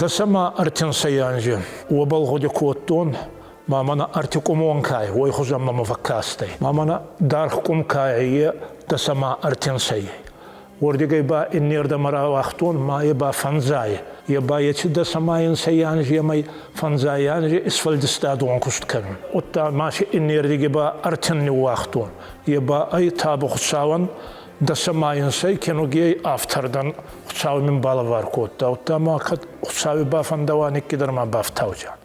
Дӕсӕмӕ ӕртинсӕй анзи уобӕл гъуди кодтон, ма мӕнӕ ӕртикъумон кай, уой хузӕн мӕмӕ фӕккастӕй. Ма мӕнӕ даргъ къум кай е дӕсӕмӕ ӕртинсӕй. Уордигӕй ба иннердӕмӕ рауагътон, ма е ба фӕндзай. Е ба еци дӕсӕмӕ инсӕй анземӕй фӕндзай анзи исфӕлдистадон куст кӕнун. Удта ма си иннердиги ба ӕртин ниууагътон. Е ба ӕй табу Хуцауӕн дӕсӕмӕ инсӕй кенугей автор дӕн Хуцау мин балӕвар кодта. Удта ма кӕд Хуцауи бафӕндӕуа, никкидӕр ма бафтаудзӕн.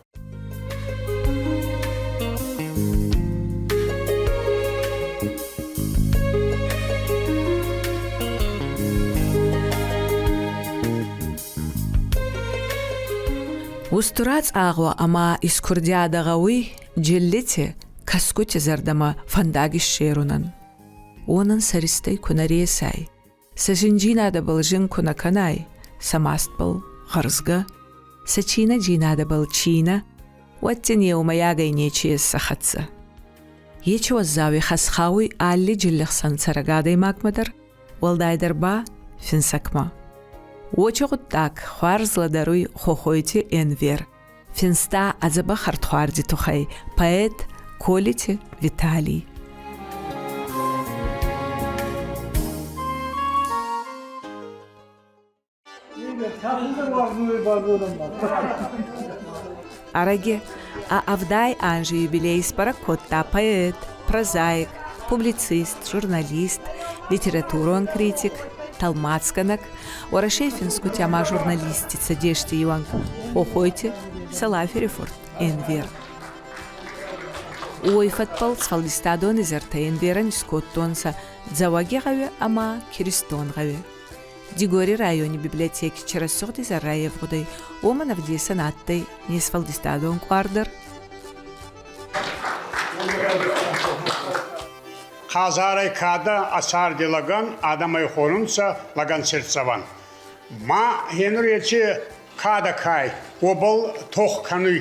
Устур ацъагъуӕ ӕма искурдиадӕ гъӕуй Джеллити кӕсгути зӕрдӕмӕ фӕндаг иссерунӕн. Уонӕн сӕ ристӕй ку нӕ ресай, сӕ зиндзийнадӕбӕл зин ку нӕ кӕнай, сӕ мастбӕл гъӕрзгӕ, сӕ чийнӕдзийнадӕбӕл чийнӕ, уӕд дин еумӕйагӕй нечи ес сӕ хӕццӕ. Ечи уӕззауи хӕсхауй алли жилли хсӕн цӕрӕг адӕймагмӕ дӕр, уӕлдайдӕр ба финсӕгмӕ. Уочи гъуддаг хуарз лӕдӕруй Хохойти Энвер. Финста ӕ дзӕбӕх ӕрдхуарди туххӕй поэт Колити Виталий. Ӕрӕги ӕ ӕвдай анзи юбилей исбӕрӕг кодта поэт, прозаик, публицист, журналист, литературон критик, тӕлмацгӕнӕг, Уӕрӕсей финсгути ӕма журналистти Цӕдести иуӕнг Хохойти Сӕлафери фурт Энвер. Уой фӕдбӕл сфӕлдистадон изӕртӕ Энверӕн искодтонцӕ Дзӕуӕгигъӕуи ӕма Киристонгъӕуи. Дигори райони библиотеки чи рӕсугъд изӕр райевгъудӕй, уомӕн ӕвдесӕн адтӕй не сфӕлдистадон къуар дӕр. Хӕдзарӕй кадӕ ӕ царди лӕгӕн адӕмӕй хонунцӕ лӕгӕн циртдзӕвӕн. Ма хенур еци кадӕ кай, уобӕл тох кӕнуй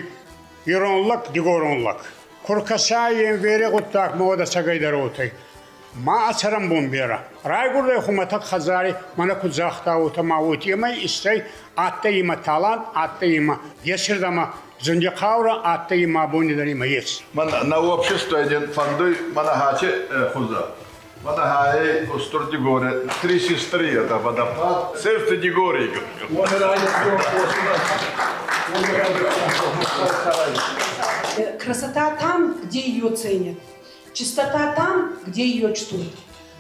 ирон лӕг, дигорон лӕг. Куркӕсай Енвери гъуддагмӕ уӕд ӕцӕгӕйдӕр уотӕй. Ма ӕ цӕрӕнбон берӕ. Райгурдӕй хумӕтӕг хӕдзари, мӕнӕ куд загъта, уотӕ ма уотемӕй иссӕй, адтӕй имӕ талант, адтӕй имӕ ецирдӕмӕ зундихъаурӕ, адтӕй имӕ абони дӕр имӕ ес. Мӕн нӕ общество один фӕндуй мӕнӕ хачи хуза. Мӕнӕ хай устур Дигори, три сестры это водопад, сердце Дигории. Красота там, где ее ценят. Чистота там, где ее чтут.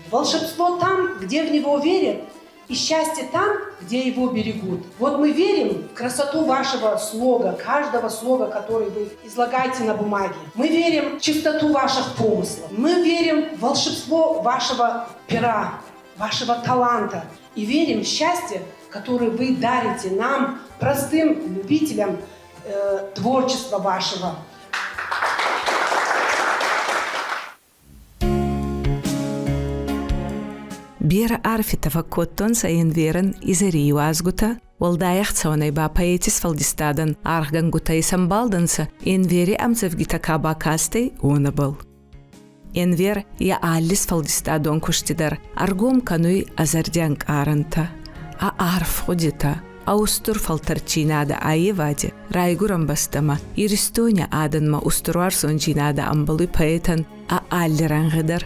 Волшебство там, где в него верят. И счастье там, где его берегут. Вот мы верим в красоту вашего слога, каждого слога, который вы излагаете на бумаге. Мы верим в чистоту ваших помыслов. Мы верим в волшебство вашего пера, вашего таланта. И верим в счастье, которое вы дарите нам, простым любителям творчества вашего. Берӕ арфитӕ фӕккодтонцӕ Энверӕн изӕри иуазгутӕ, уӕлдай ӕхцӕуӕнӕй ба поэти сфӕлдистадӕн аргъгӕнгутӕ исӕмбалдӕнцӕ Энвери ӕмдзӕвгитӕ ка бакастӕй, уонӕбӕл. Энвер йӕ алли сфӕлдистадон кусти дӕр ӕргом кӕнуй ӕ зӕрди ӕнкъарӕнтӕ, ӕ арф гъудитӕ, ӕ устур фӕлтӕрддзийнадӕ аййевади райгурӕн бӕстӕмӕ, Иристони адӕнмӕ устур уарзондзийнадӕ ӕмбӕлуй поэтӕн ӕ алли рӕнгъи дӕр.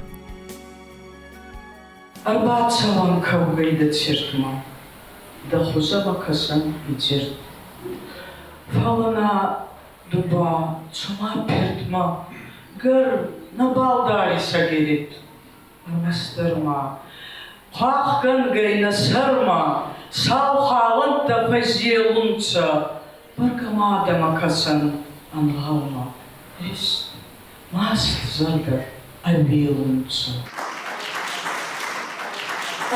Ӕрбацӕуӕн кӕугӕй дӕ циртмӕ, дӕ хузӕмӕ кӕсӕн идзирт. Фалӕ нӕ ду ба цума пиртмӕ, гӕр, нӕбал дарис ӕгирид. Ӕрмӕстдӕр ма, хъуахъгӕнгӕй нӕ сӕрмӕ. Сау халӕнттӕ фӕззелунцӕ, бӕргӕ ма дӕмӕ кӕсӕн ӕнгъӕлмӕ. Рист, маст зӕрдӕ ӕууелунцӕ.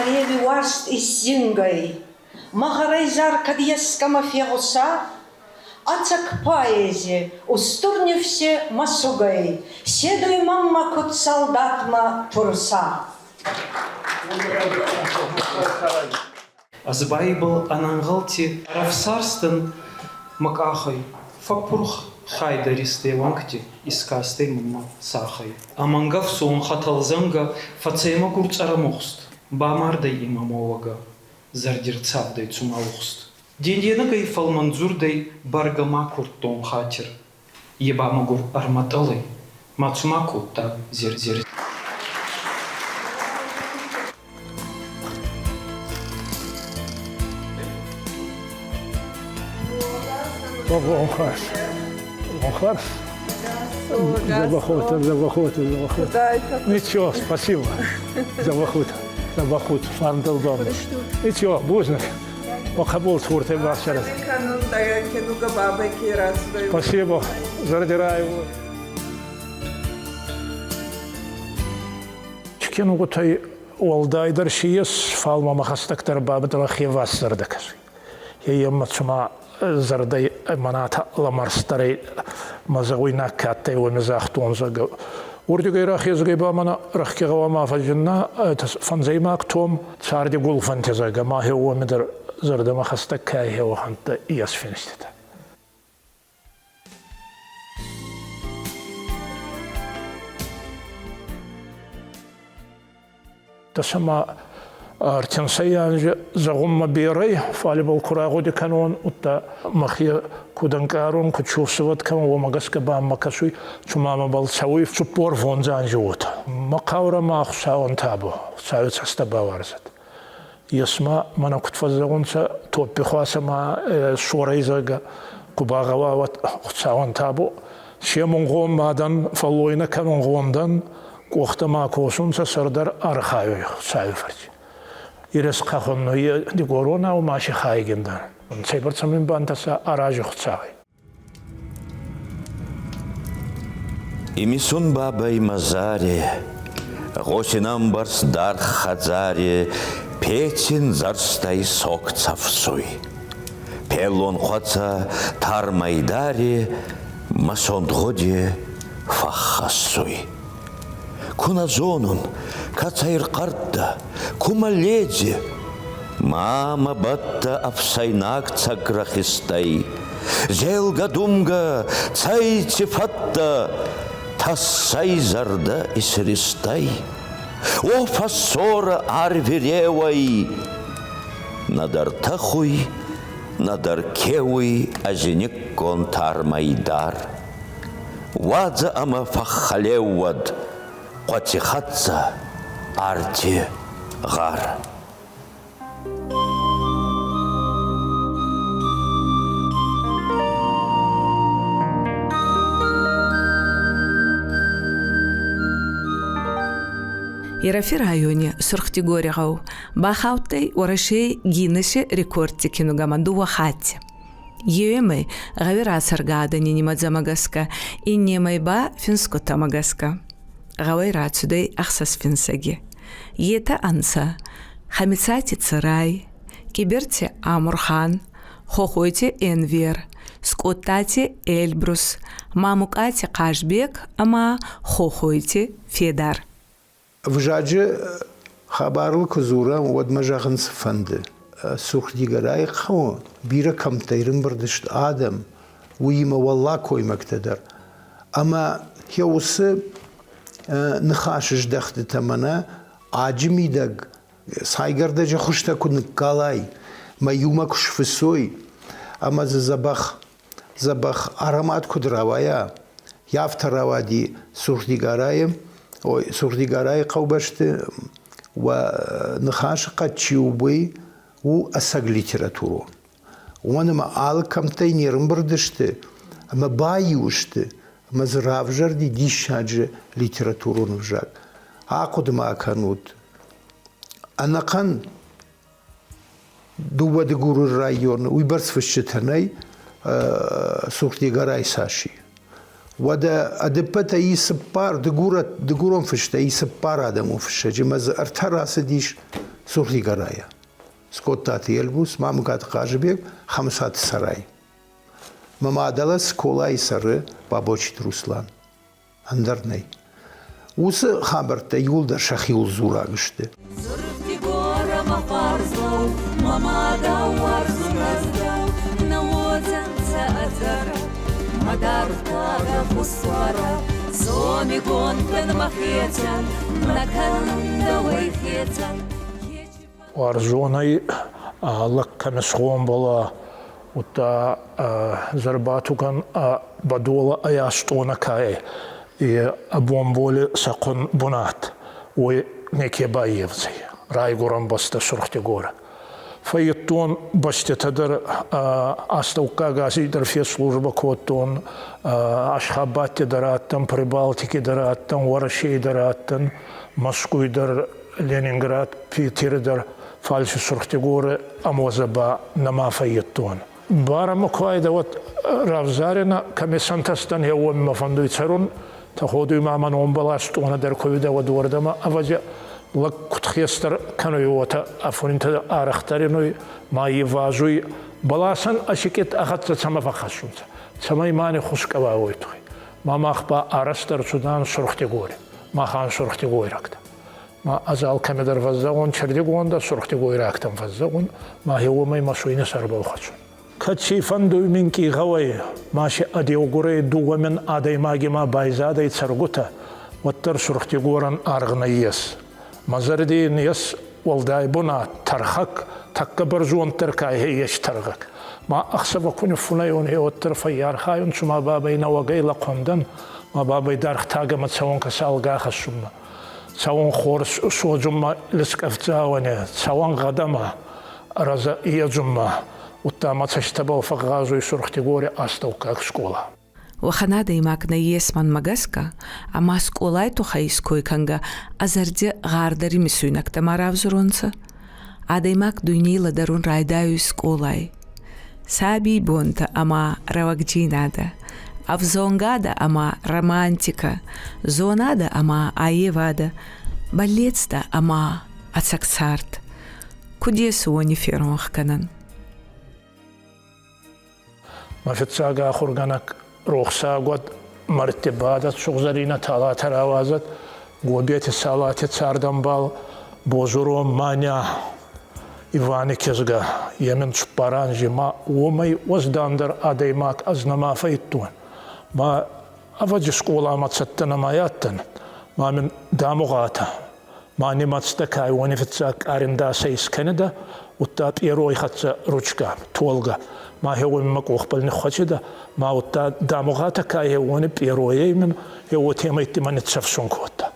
Реви уарзт исзингӕй, Мӕгъӕрӕй зар кӕд ескӕмӕ фегъуса, Ӕцӕг поэзи устур нифси мӕсугӕй Седуй мӕммӕ куд салдатмӕ турса. Азбайбӕл ӕнӕнгъӕлти ӕрӕфсарстӕн мӕ къахӕй, Фӕппурх хайдӕ ристӕй уӕнгти искастӕй мӕнмӕ сахӕй. Ӕ мӕнгӕфсон хӕтӕлзӕнгӕ фӕцӕй мӕгур цъӕрӕмухст, Бамардӕй имӕ мӕ зӕрдирцавдӕй цума ухст. Денденӕгӕй фӕлмӕндзурдӕй бӕргӕ ма курдтон хатир, Е ба мӕгур ӕрмӕтъӕлӕй, ма цума кодта зер-зер. Бонхарс. Бонхарс. Забахота, забахота, забахота. Ничего, спасибо. Забахут, забахут, фарндалдом. Ничего, бузныг. وقبول تورتي باشرة. Спасибо. Зардираеву. Кинугутӕй уӕлдайдӕр си ес, фал мӕмӕ хӕстӕгдӕр бабӕдӕл хевас зӕрдӕ кӕсуй. Е цума зӕрдӕй мӕнӕ лӕмарстдӕрӕй мӕ зӕгъуйнаг ка адтӕй, уоми загътон, зӕгъгӕ. Уордигӕй рахезгӕй ба мӕнӕ рӕхги гъӕуама фӕззинна фӕндзӕймаг том царди гулфӕнтӕ, зӕгъгӕ, ма хе уоми дӕр зӕрдӕмӕ хӕстӕг ка ӕй, уӕхӕнттӕ ес финститӕ. Тасама ӕртинсӕй анзи зӕгъунмӕ берӕй, фал ибӕл ку рагъуди кӕнон, удта мӕхе куд ӕнкъарун, куд чувствовать кӕнун, уомӕ гӕсгӕ ба мӕ кӕсуй, цума мӕбӕл цӕуй 45 анзи уотӕ. Мӕ хъаурӕ ма Хуцауӕн табу, Хуцауи цӕстӕ бауарзӕд. Ес ма, мӕнӕ куд фӕззӕгъунцӕ, топпи хуасӕ ма сорӕй, зӕгъгӕ, ку багъӕуа, уӕд Хуцауӕн табу. Се мунгъон мадӕн фӕллойнӕ кӕнунгъон дӕн, къохтӕ ма косунцӕ, сӕрдар архайуй Хуцауи фӕрци. Иресхъӕ хоннуй дигоронау ма си хайгин дӕн. Цӕйбӕрцӕ мин бантӕса арази Хуцауӕй. Имисун бабӕй мӕ заре, гъосинӕмбӕрц даргъ хӕдзаре пецин зӕрстӕй сог цӕфсуй. Пеллон хъуӕцӕ тар мӕйдари мӕ сонт гъуди фӕххӕссуй. Ку нӕ зонун, кӕцӕй рхъӕрдтӕ, кумӕ ледзи, ма мӕ бӕттӕ ӕфсӕйнаг цӕгрӕхистӕй. Зелгӕ-думгӕ, цӕй ци фӕдтӕ, тӕссӕй зӕрдӕ исристӕй. О, фӕссорӕ арви реуӕй, нӕдӕр тӕхуй, нӕдӕр кеуй ӕзиниккон тар мӕйдар. Уадзӕ ӕма фӕххӕлеу уӕд хъуӕци хӕццӕ арти гъӕр. Ирӕфи райони Сурх-Дигори гъӕу бахаудтӕй Уӕрӕсей Гиннесси рекордти кинугӕмӕ дууӕ хатти. Еуемӕй гъӕуи рацӕргӕ адӕни нимӕдзӕмӕ гӕсгӕ, иннемӕй ба финсгутӕмӕ гӕсгӕ. Гъӕуӕй рацудӕй ӕхсӕз финсӕги. Етӕ ӕнцӕ Хӕмицати Цӕрай, Къибирти Амурхан, Хохойти Энвер, Скъодтати Эльбрус, Мамукъати Хъазбег ӕма Хохойти Федар. Ӕвзаджы хабарыл куы дзурӕм, уӕд мӕ зӕгъын цы фӕнды. Сухтигарайы хъӕуы бирӕ кӕмттӕй ӕрӕмбырд сты адӕм, уыимӕ уӕллагкоймӕгтӕ дӕр. Ӕмӕ йӕ уыцы ныхасы здӕхтытӕ мӕнӕ аджы мидӕг цайгӕрдӕджы хуызтӕ куы ныккалай, мӕ иумӕ куы сфыцой, ӕмӕ дзы дзӕбӕх дзӕбӕх аромат куыд рауайа, афтӕ рауади Сурхдигарайы, ой, Сурхдигарайы хъӕубӕсты уӕ ныхасы хъӕд чи у, уый у ӕцӕг литературон. Уымӕн ӕмӕ алы кӕмттӕй не рымбырд сты ӕмӕ баиу сты, ӕмӕ дзы равзӕрди диссаджы литературон ӕвзаг. Ахъуыды ма кӕнут, ӕнӕхъӕн Дыууӕ Дыгуры районы уыйбӕрц фысджытӕ нӕй, Сухтигарӕй цас и. Уӕдӕ ӕдыппӕтӕй и цыппар, дыгурон фыстӕй и цыппар адӕмон фыссӕджы ӕмӕ дзы ӕртӕ рацыдис Сухтигарайӕ. Скъодтаты Эльбрус, Мамыкъаты Хъазыбег, Хӕмыцаты Цӕрай. Мӕ мадӕлӕ Сколайы цӕры Бабочиты Руслан. Ӕндӕр нӕй. Уыцы хабӕрттӕ иуылдӕр сӕхиуыл дзурӕг сты. Уарзонӕй лӕг кӕми сгъомбӕл удта зӕрбатугӕн бӕдолӕ ӕй астъонӕ ка ӕй, е ӕ бомболи цӕхъун бунат, уой неке баййевдзӕй. Райгурӕн бӕстӕ Сурх-Дигорӕ. Фӕййидтон бӕститӕ дӕр астӕуккаг Азий дӕр фесслужбӕ кодтон, Ашхабадти дӕр адтӕн, Прибалтики дӕр адтӕн, Уӕрӕсей дӕр адтӕн, Мӕскуй дӕр, Ленинград, Питери дӕр, фал си Сурх-Дигори ӕмуӕзӕ ба нӕма фӕййидтон. Барӕмӕ ку айдӕ, уӕд равзаринӕ, кӕми сӕнтӕстӕн, е уоми мӕ фӕндуй цӕрун. Тӕходуй ма мӕ номбӕл астъонӕ дӕр ку уидӕ, уӕд уордӕмӕ, ӕвӕдзи, лӕг куд хестӕр кӕнуй, уотӕ ӕфунтӕ арӕхдӕр инуй, ма ивазуй. Бӕласӕн ӕ сикъит ӕ хӕццӕ цӕмӕ фӕххӕссунцӕ, цӕмӕй ма ни хускъӕ уой туххӕй. Ма мах ба арӕзт ӕрцудан Сурх-Дигори, махан сурхдигойрӕгтӕ. Ма ӕз алкӕмӕдӕр фӕззӕгъун, чердигон дӕр сурхдигойрӕгтӕн фӕззӕгъун, ма уомӕй мӕ суйни сӕрбӕл хуӕцун. Кӕд си фӕндуй минкъий гъӕуӕй, ма си ӕдеугурӕй дууӕ мин адӕймагемӕ байзадӕй цӕргутӕ, уӕддӕр Сурхдигорӕн аргъ нӕййес. Мӕ зӕрди ин ес уӕлдай бунат, тӕрхӕг, тӕккӕ бӕрзонддӕр ка ес тӕрхӕг. Ма ӕхсӕвӕ ку ниффунӕйон, уӕддӕр фӕййархайун, цума бабӕй нӕуӕгӕй лӕхъуӕн дӕн, ма бабӕй даргъ тагӕмӕ цӕун кӕсалгӕ ахӕссунмӕ. Цӕун хор содзунмӕ лискъӕфдзауӕне, цӕуӕн гъӕдӕмӕ, рӕзӕ едзунмӕ, удта мӕ цӕстӕбӕл фӕгъгъазуй Сурх-Дигори астӕуккаг скъола. Уӕхӕн адӕймаг нӕййес мӕнмӕ гӕсгӕ, ӕма скъолай туххӕй иской кӕнгӕ ӕ зӕрди гъардӕр имисуйнӕгтӕ ма равзуронцӕ. Адӕймаг дуйней лӕдӕрун райдайуй скъолай. Сабийбонтӕ ӕма рӕуӕгдзийнадӕ, ӕвзонгадӕ ӕма романтикӕ, зонадӕ ӕма аййевадӕ, бӕллецтӕ ӕма ӕцӕг цард. Куд ес уони феронх кӕнӕн? Мӕ фыццаг ахуыргӕнӕг рохсаг уӕд мӕрдты бадӕт, сугъзӕрийнӕ талатӕ рауадзӕд, Гобети Салати цардӕмбал Бозурон Маня Ивани кизгӕ, е мин цуппар анзи, ма уомӕй уӕздандӕр адӕймаг ӕз нӕма фӕйдтон. Ма ӕвӕдзи скъоламӕ цӕттӕ нӕма адтӕн, ма мин дамугъатӕ, ма нимӕдзтӕ ка уони фиццаг къариндасӕй искӕнидӕ, удта пъерой хӕццӕ ручкӕ, толгӕ. Ма хеуони мӕ къохбӕл ниххуӕцидӕ, ма удта дамугъатӕ ка уони пъеройӕй мин уотемӕйти мӕ ниццӕфсун кодта.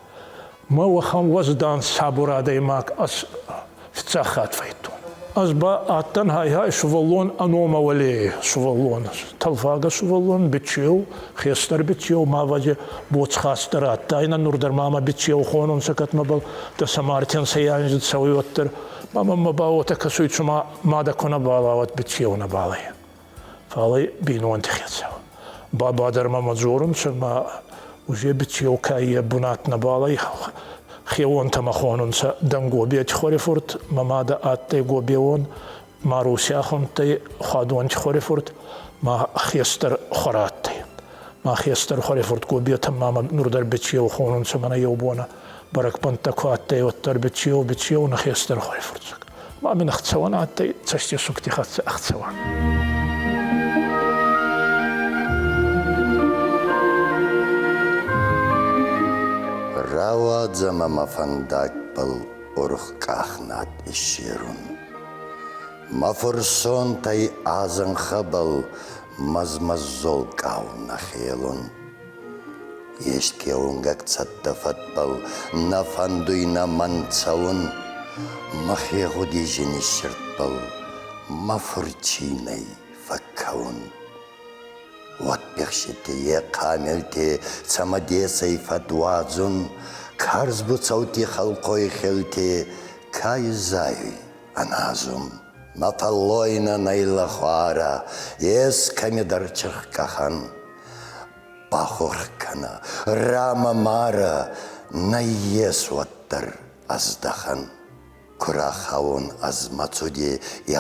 Мӕ уӕхӕн уӕздан сабур адӕймаг ӕз фиццаг хатт фӕйдтон. Ӕз ба адтӕн гьай-гьай сувӕллон ӕ уӕле сувӕллон, тӕлфагӕ сувӕллон, бичеу, хестӕр бичеу, ма вӕдзи боцхастдӕр адтайнӕ, нур дӕр ма мӕ бичеу хонунцӕ, кӕд мӕбӕл дӕсӕ мартен сӕйанзи цӕуй, уӕддӕр. Ма мӕмӕ ба уотӕ кӕсуй, цума мадӕ ку нӕбал ауӕд бичеу нӕбал ӕй. Фал ӕй бийнонти хецау. Баба дӕр мӕмӕ дзорунцӕ, ма уже бичеу ка е бунат нӕбал ӕй, хеуонтӕмӕ хонунцӕ Дангобети хуӕрифурт, мӕ мадӕ адтӕй Гобеон, Маруся хундтӕй Хуадонти хуӕрифурт, ма хестӕр хуӕрӕ адтӕй. Ма хестӕр хуӕрифурт Гобетӕн ма мӕ нур дӕр бичеу хонунцӕ мӕнӕ еу бонӕ. Бӕрӕгбӕнттӕ ку адтӕй, уӕддӕр бичеу, бичеу нӕ хестӕр хуӕрифурт. Ма мин ӕхцӕуӕн адтӕй цӕстисугти хӕццӕ ӕхцӕуӕн. Рауадзӕ мӕ фӕндагбӕл урх къахнад иссерун. Мӕ фурсонтӕй а зӕнхӕбӕл мӕзмӕззолкъау нӕ хелун. Еске унгӕг цӕттӕ фӕдбӕл нӕ фӕндуй нӕ мӕн цӕун. Мӕхе гъуди зин иссирдбӕл мӕ фурцийнӕй фӕккӕун. Уӕд бихсити е хъамилти цӕмӕдесӕй фӕдуадзун, карз буцӕути хӕлхъой хелти ка изайуй ӕназум. Мӕ фӕллойнӕ нӕй лӕхуарӕ, ес кӕмидӕр чырхкъахӕн. Бахорх кӕнӕ, рамӕ марӕ, нӕййес уӕддӕр ӕздӕхӕн. Ку рахауон ӕз мӕ цуди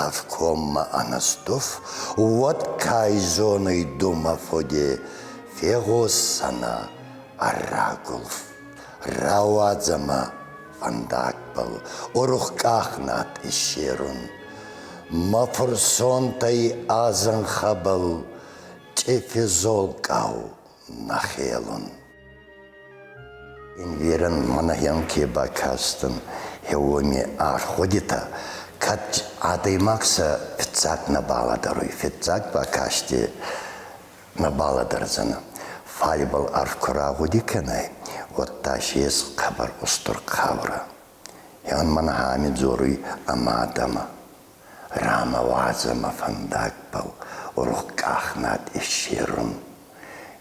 Явкоммӕ ӕнӕстуф, уӕд кай зонуй ду мӕ фуди, фегъоссӕнӕ ӕрра гулф. Рауадзӕ мӕ фӕндагбӕл, урух къахнад иссерун. Мӕ фурсонтӕй а зӕнхӕбӕл чъефи золкъау нӕ хелун. Инверӕн мӕнӕн ке бакастӕн, уоми аргъудитӕ, кӕд адӕймаг сӕ фиццаг нӕ балӕдӕруй, фиццаг бакасти нӕ балӕдӕрдзӕнӕ. Фал ибӕл арф ку рагъуди кӕнай, уӕдта си ес хъӕбӕр устур хъаурӕ. Еун мӕнӕ ами дзоруй ӕ мадӕмӕ. Рамӕ уадзӕ мӕ фӕндагбӕл урух къахнад иссерун.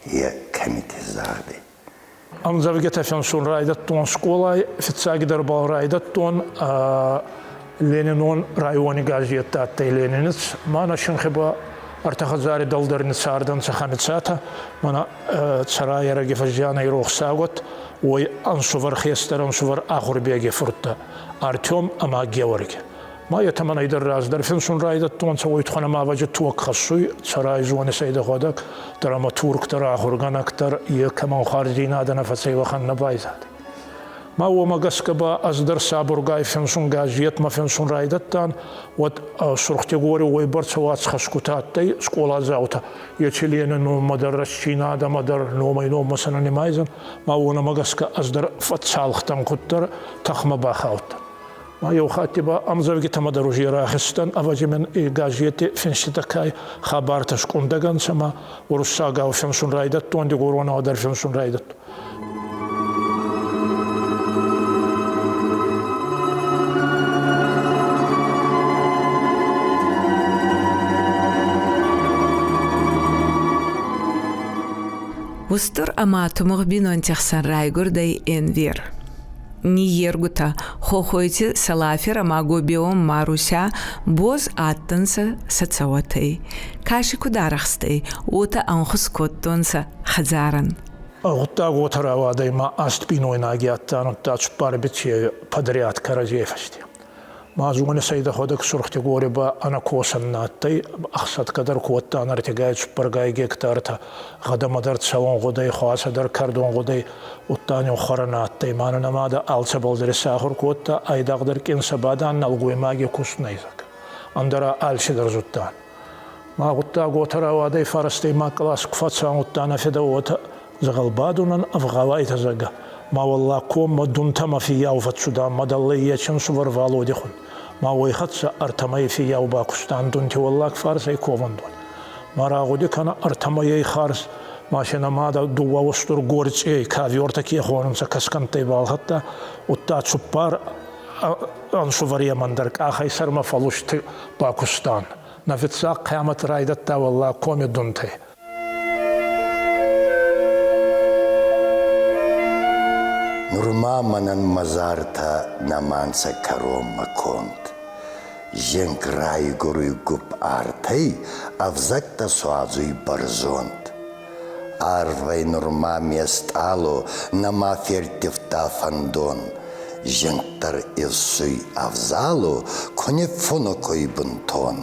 Е кӕмити загъди. Ӕмдзӕвгӕтӕ финсун райдӕдтон скъолай, фиццагидӕр бал райдӕдтон Ленинон райони газеттӕ адтӕй Ленинец. Ма нӕ синхи ба ӕртӕ хӕдзари дӕлдӕр ниццардӕнцӕ Хӕмицатӕ. Мӕнӕ цӕрайӕрӕги фӕззианӕй рохсагот, уой ӕнсувӕр хестӕр ӕнсувӕр Ахурбеги фурттӕ Артем ӕма Георги. Ма етӕ мӕнӕй дӕр раздӕр финсун райдӕдтонцӕ, уой туххӕн ӕма ӕвӕджи тог хӕссуй, цӕрай зони сӕйдӕхуӕдӕг дӕр ӕма турк дӕр, ахургӕнӕг дӕр, е кӕмӕн хуарздзийнадӕ нӕ фӕцӕй, уӕхӕн нӕ байзадӕй. Ма уомӕ гӕсгӕ ба ӕз дӕр сабургай финсун газетмӕ финсун райдӕдтан, уӕд Сурхтегори уойбӕрцӕ уацхӕсгутӕ адтӕй скъоладзаутӕ. Еци Ленин номмӕ дӕр, рӕстдзийнадӕмӕ дӕр номӕй-номмӕ сӕ нӕ нимайдзӕн. Ма уонӕмӕ гӕсгӕ ӕз дӕр фӕццалхтӕн куддӕр тӕхмӕ бахаудтӕн. Ма еу хатти ба ӕмдзӕвгитӕмӕ дӕр уже рахизтӕн, ӕвӕдзи мин и газети финститӕ кай хабартӕ скъундӕг ӕнцӕ ма уруссагау финсун райдӕдтон, дигоронау дӕр финсун райдӕдтон. Устур ӕма тумугъ бийнонти хсӕн райгурдӕй Энвер. Ниййергутӕ Хохойти Сӕлафер ӕма Гобеон Маруся боз адтӕнцӕ сӕ цӕуӕтӕй. Ка си куд арӕхстӕй, уотӕ ӕнхус кодтонцӕ хӕдзарӕн. Гъуддаг уотӕ рауадӕй ма аст бийнойнаги адтан, удта цуппар биццеуи подряд кӕрӕдзей фӕсте. Ма зони сӕйдӕхуӕдӕг Сурхтигори ба ӕнӕкосӕн нӕ адтӕй, ӕхсӕдгӕ дӕр кодта ӕртигай цуппӕргай гектартӕ, гъӕдӕмӕ дӕр цӕун гъудӕй, хуасӕ дӕр кӕрдун гъудӕй, удта нин хуӕрӕ нӕ адтӕй. Ма нӕ мадӕ алцӕбӕл дӕр исахур кодта, айдагъдӕр къинсӕ бадан нӕлгоймаги куст нӕ изӕг. Ӕндӕра алцидӕр зудтан. Ма гъуддаг уотӕ рауадӕй фарастӕймаг кълас ку фӕцан, удта нӕ федӕ уотӕ дзӕгъӕл бадунӕн ӕвгъауайтӕ, зӕгъгӕ. Ма уӕллаг коммӕ дунтӕмӕ фиййау фӕццудан, ма дӕллӕй ечен сувӕр Валоди хун. Ма уой хӕццӕ ӕртӕмӕй фиййау бакустан дунти уӕллаг фарсӕй ковӕндон. Ма рагъуди кӕнӕ ӕртӕмӕйӕй харз машинӕ мадӕ дууӕ устур горцъей ковёртӕ ке хонунцӕ кӕсгӕнттӕй балхӕдта, удта цуппар ӕнсувӕремӕн дӕр къахӕй сӕрмӕ фӕлусти бакустан. Нӕ фиццаг хъиамӕт райдӕдта уӕллаг коми дунтӕй. Нурма мӕнӕн мӕ зартӕ нӕма нцӕ кӕронмӕ конд. Зенк райгуруй гупп артӕй, ӕвзӕгтӕ суадзуй бӕрзонд. Арвӕй нурма ме стъалу нӕма ферттивта фӕндон. Зингдӕр исуй ӕвзалу, ку ниффунукуй бунтон.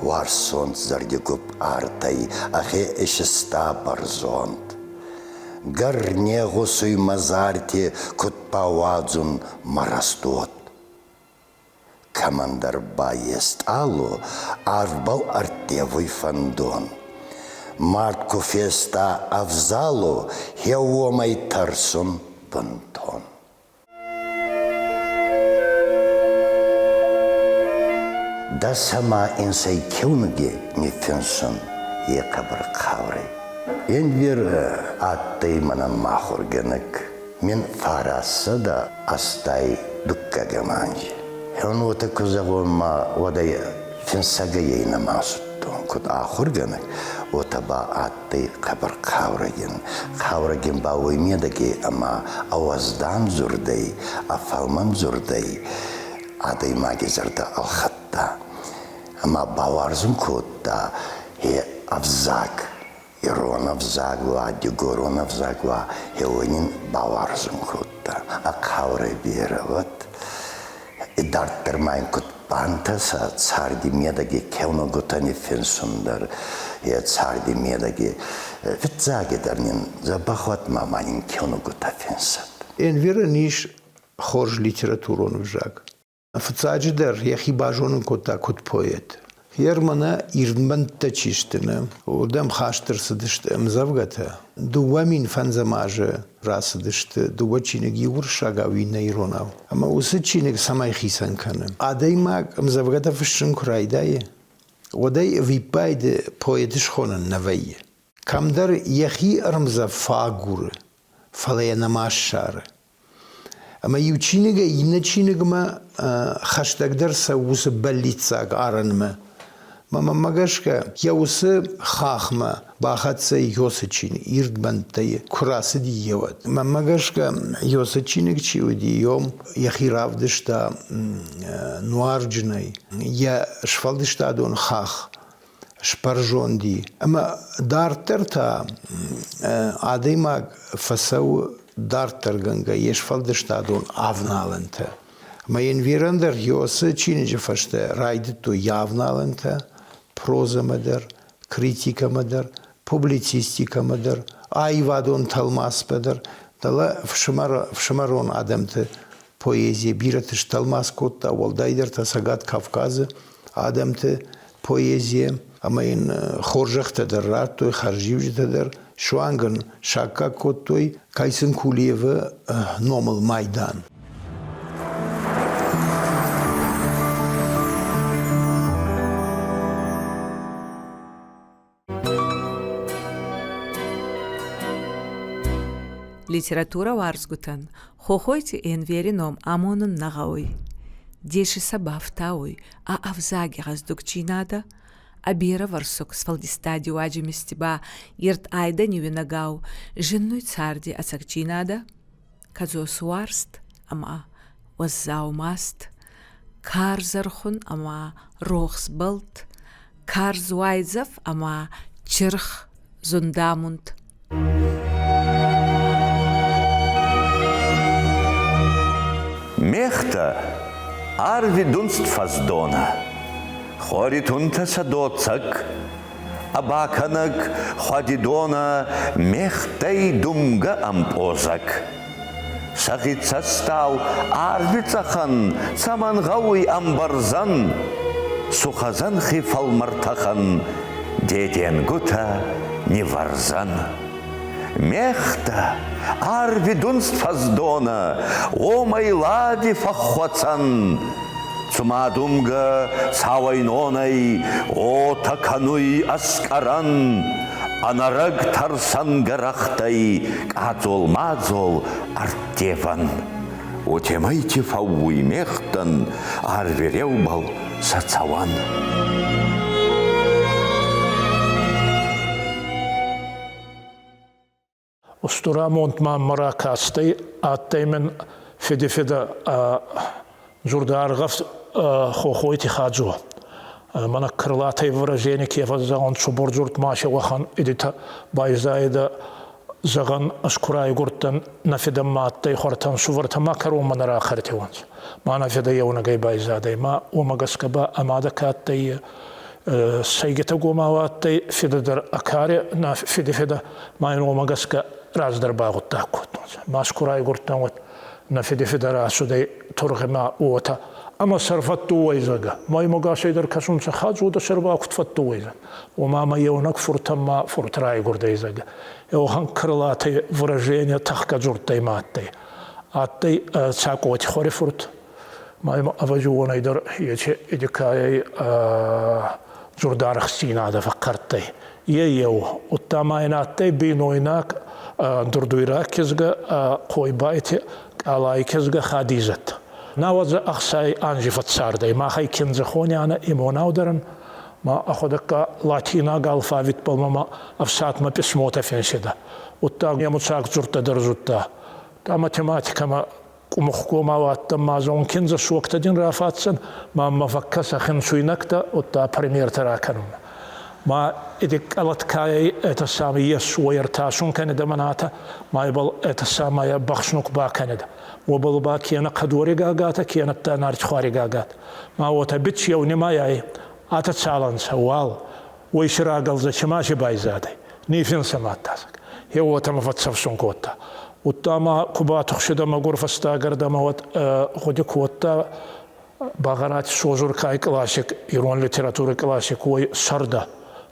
Уарзонд зӕрдигупп артӕй ӕхе исиста бӕрзонд. Гӕр не гъусуй мӕ зарти, куд бауадзун мӕ рӕстуод. Кӕмӕндӕр ба е стъалу арвбӕл ӕрттевуй фӕндон. Мард ку феста ӕвзалу, хе уомӕй тӕрсун бунтон. Дӕс ӕма инсӕй киунуги ниффинсун е хъӕбӕр хъаурӕй. Энвер адтӕй мӕнӕн мӕ ахургӕнӕг. Мин фарӕссӕдӕ ӕстай дуккӕгӕм анзи. Хеун уотӕ ку зӕгъон ма уӕдӕй финсӕгӕй нӕма зудтон, куд ахургӕнӕг, уотӕ ба адтӕй хъӕбӕр хъаурӕгин. Хъаурӕгин ба уой медӕги ӕма ӕ уӕздан дзурдӕй, ӕ фӕлмӕн дзурдӕй адӕймаги зӕрдӕ ӕлхӕдта. Ӕма бауарзун кодта е ӕвзаг, ирон ӕвзаг уа, дигорон ӕвзаг уа, еуонин бауарзун кодта. Ӕ хъаурӕ берӕ уӕд. Идарддӕр ма ин куд бантӕса царди медӕги кеунугутӕ ниффинсун дӕр, е царди медӕги фиццагидӕр нин дзӕбӕх уӕд ма ма нин кеунугутӕ финсӕд. Энверӕн ис хорз литературон ӕвзаг. Фыццаджыдӕр йӕхи базонын кодта куыд поэт. Германы ирдмӕнттӕ чи сты, нӕ, уырдӕм хаст ӕрцыдысты ӕмдзӕвгӕтӕ. 2005 азы рацыдысты дыууӕ чиныг, иу уырыссагау, иннӕ иронау. Ӕмӕ уыцы чиныг цӕмӕй хицӕн кӕны? Адӕймаг ӕмдзӕвгӕтӕ фыссын куы райдайы, уӕд ӕй ӕвиппайды поэт схонӕн нӕ вӕййы. Кӕмдӕр йӕхи ӕрмдзӕф фӕагуры, фӕлӕ йӕ нӕма ссары. Ӕмӕ иу чиныгӕй иннӕ чиныгмӕ хӕстӕгдӕр цӕуы уыцы бӕллиццаг арӕнмӕ. Мӕнмӕ гӕсгӕ, йӕ уыцы хахмӕ бахӕццӕ Йосы чиныг, ирд бӕнттӕй куы рацыди, йеуӕд. Мӕнмӕ гӕсгӕ, Йосы чиныг чи уыди, йом йӕхи равдыста нуарджынӕй, йӕ сфӕлдыстадон хахх сбӕрзонди. Ӕмӕ дарддӕр та адӕймаг фӕцӕуы дарддӕргӕнгӕ йе сфӕлдыстадон авналӕнтӕ. Ӕмӕ йын Верӕн дӕр Йосы чиныджы фӕстӕ райдыдтой йӕ авналӕнтӕ прозӕмӕ дӕр, критикӕмӕ дӕр, публицистикӕмӕ дӕр, аивадон тӕлмацмӕ дӕр. Дӕлӕ фсымӕрон адӕмты поэзийӕ бирӕты стӕлмац кодта, уӕлдайдӕр та Цӕгат Кавказы адӕмты поэзийӕ ӕмӕ йын хорзӕхтӕ дӕр радтой, хӕрзиуджытӕ дӕр, суанг ын саккаг кодтой Кайсын Кулиевы номыл майдан. Литературӕ уарзгутӕн Хохойти Энвери ном амонун нӕ гъӕуй. Деси сӕ бафтауй ӕ ӕвзаги гъӕздугдзийнадӕ, ӕ берӕвӕрсуг сфӕлдистади уадзимисти ба ирд айдӕни уинӕгау зиннуй царди ӕцӕгдзийнадӕ, кӕдзос уарзт ӕма уӕззау маст, карз ӕрхун ӕма рохс бӕлд, карз уайдзӕф ӕма чирх зундамунд. Мегътӕ арви дунст фӕздонӕ, Хори тунтӕ сӕ доцӕг, А бакӕнӕг хуадидонӕ мегътӕй думгӕ ӕмпъозӕг. Сӕгъи цӕстау арви цъӕхӕн цӕмӕн гъӕуй ӕмбӕрзӕн? Сухӕ зӕнхи фӕлмӕртӕхӕн деденгутӕ нивӕрзӕн. Мегътӕ, арви дунст фӕздонӕ, уомӕй лади фӕххуӕцӕн. Цума думгӕ цауӕйнонӕй уотӕ кӕнуй ӕскъӕрӕн, ӕнӕрӕг тӕрсӕн гӕрӕхтӕй къадзол-мадзол ӕрттевӕн. Уотемӕйти фӕууй мегътӕн арви реубӕл сӕ цӕуӕн. Устур амонд мӕмӕ ракастӕй, адтӕй мин феде-федӕ дзурдӕргъӕвд Хохойти Хаджо. Мӕнӕ крылатое выражение ке фӕззӕгъун цубурдзурд ма се уӕхӕн идитӕ байзайидӕ, зӕгъӕн, ӕз ку райгурдтӕн, нӕ федӕ ма адтӕй хуӕртӕн сувӕртӕ ма кӕронмӕ нӕ рахӕртеуонцӕ. Ма нӕ федӕ еунӕгӕй байзадӕй, ма уомӕ гӕсгӕ ба ӕ мадӕ ка адтӕй, сӕйгитӕгомау адтӕй, федӕ дӕр ӕ каре, нӕ феди-федӕ, ма ин уомӕ гӕсгӕ раздӕр багъуддаг кодтонцӕ. Ма ку райгурдтӕн, уӕд нӕ феди-федӕ рацудӕй тургъемӕ уотӕ. Ӕма сӕр фӕддууӕй, зӕгъгӕ. Ма имӕ гасӕй дӕр кӕсунцӕ, Хадзу дӕ сӕрбӕл куд фӕддууӕй, зӕгъгӕ. Уома мӕ еунӕг фуртӕн ма фурт райгурдӕй, зӕгъгӕ. Еуӕхӕн крылатый выражение тӕхгӕ дзурдтӕй ма адтӕй. Адтӕй Цакъоти хуӕрифурт, ма имӕ ӕвӕдзи уонӕй дӕр ечи эдикайӕй дзурдарӕхстдзийнадӕ фӕхъхъӕрттӕй. Е еу. Удта ма ин адтӕй бийнойнаг дурдуйраг кизгӕ Хъойбайти Къалай кизгӕ Хадизӕт. Науӕдзӕ ӕхсай анзи фӕццардӕй. Махӕй киндзӕхонианӕ имонаударӕн, ма ӕхуӕдӕгка латинаг алфавитбӕл мӕмӕ ӕфсадмӕ писмотӕ финсидӕ. Удта немуцаг дзурдтӕ дӕр зудта. Та математикӕмӕ Къумухгомау адтӕн ма зон киндзӕ суӕгтӕ дин рафаддзӕн, ма мӕ фӕккӕсӕ хинцуйнӕгтӕ, удта примертӕ ракӕнун. Ма эти къӕлӕткайӕй это самое ес уой ӕртасун кӕнидӕ мӕнатӕ, ма ибӕл это самое бӕхснук бакӕнидӕ. Уобӕл ба кенӕ хъӕдори гагатӕ, кенӕ нартихуари гагат. Ма уотӕ бич еу нимайай, атӕ цалӕнцӕ, уал, уой си рагӕлдзӕ чима си байзадӕй. Ниффинсӕ ма адтӕсӕг. Е уотӕ мӕ фӕццӕфсун кодта. Удта ма ку батухсидӕ мӕгур фӕстагӕрдӕмӕ, уӕд гъуди кодта Багъӕрати Созуркай классик, ирон литературы классик, уой сӕрдӕ.